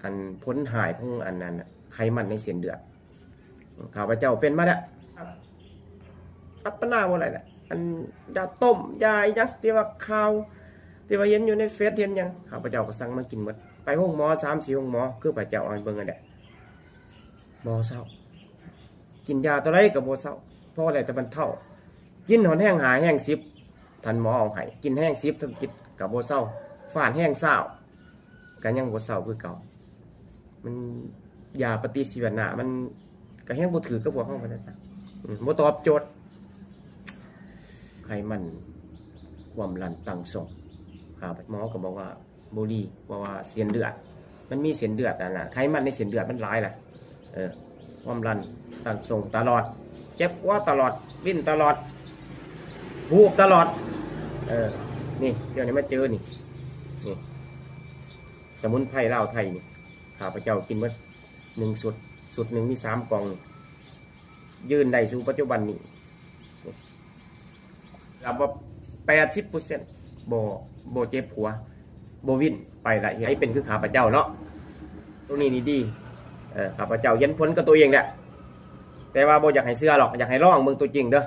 ອັນຜົນຮ້າຍຂອງອັນນັ້ນນະ ໄຂມັນໃນເສັ້ນເລືອດ. ຂ້າພະເຈົ້າເປັນມາແລ້ວ ຮັບປະນາບໍ່ໄດ້ແຫຼະ ອັນຢາຕົ້ມ ຢາອີ່ຫຍັງທີ່ວ່າຂ່າວ ທີ່ວ່າເຫັນຢູ່ໃນເຟສເຫັນຫຍັງ ຂ້າພະເຈົ້າກໍສັ່ງມາກິນໝົດ. ໄປໂຮງໝໍສາມສີ່ໂຮງໝໍ ຄືພະເຈົ້າເອົາໃຫ້ເບິ່ງຫັ້ນແຫຼະ ບໍ່ເຊົາ. ກິນຢາຕົວໃດກໍບໍ່ເຊົາ ພໍແລ້ວແຕ່ບັນເທົາ. ກິນຮອດແຮງຫ້າແຮງສິບ ທ່ານໝໍເອົາໃຫ້ ກິນແຮງສິບທຳອິດກໍບໍ່ເຊົາ ຟາດແຮງຊາວ ກໍຍັງບໍ່ເຊົາຄືເກົ່າ. ມັນຢາປະຕິຊີວະນະ ມັນກໍແຮງບໍ່ຖືກກັບພວກເຮົາ ວ່າຊັ້ນຊະ ອືມ ບໍ່ຕອບໂຈດ. ໄຂມັນ ຄວາມດັນ ຕັ້ງຊົງ ຫາ ໝໍກໍບອກວ່າບໍ່ດີ ເພາະວ່າເສັ້ນເລືອດ ມັນມີເສັ້ນເລືອດອັນນະ ໄຂມັນໃນເສັ້ນເລືອດມັນຫຼາຍລະ ເອີ ຄວາມດັນ ຕັ້ງຊົງຕະຫຼອດ ເຈັບຫົວຕະຫຼອດ ວິນຕະຫຼອດ ຫູບຕະຫຼອດ. ເອີ ນີ້ ດຽວນີ້ມາເຈີນີ້ ນີ້ ສະໝຸນໄພລາວໄທນີ້ ຂ້າພະເຈົ້າກິນໝົດໜຶ່ງຊຸດ ຊຸດໜຶ່ງມີສາມກ່ອງ ຢືນໄດ້ສູ່ປັດຈຸບັນນີ້ ຮັບວ່າແປດສິບເປີເຊັນ ບໍ່ ບໍ່ເຈັບຫົວ ບໍ່ວິນ ໄປລະ ໃຫ້ເປັນຄືຂ້າພະເຈົ້າເນາະ. ໂຕນີ້ນີ້ດີ ເອີ ຂ້າພະເຈົ້າເຫັນຜົນກັບໂຕເອງແຫຼະ ແຕ່ວ່າບໍ່ຢາກໃຫ້ເຊື່ອດອກ ຢາກໃຫ້ລອງເບິ່ງຕົວຈິງເດີ.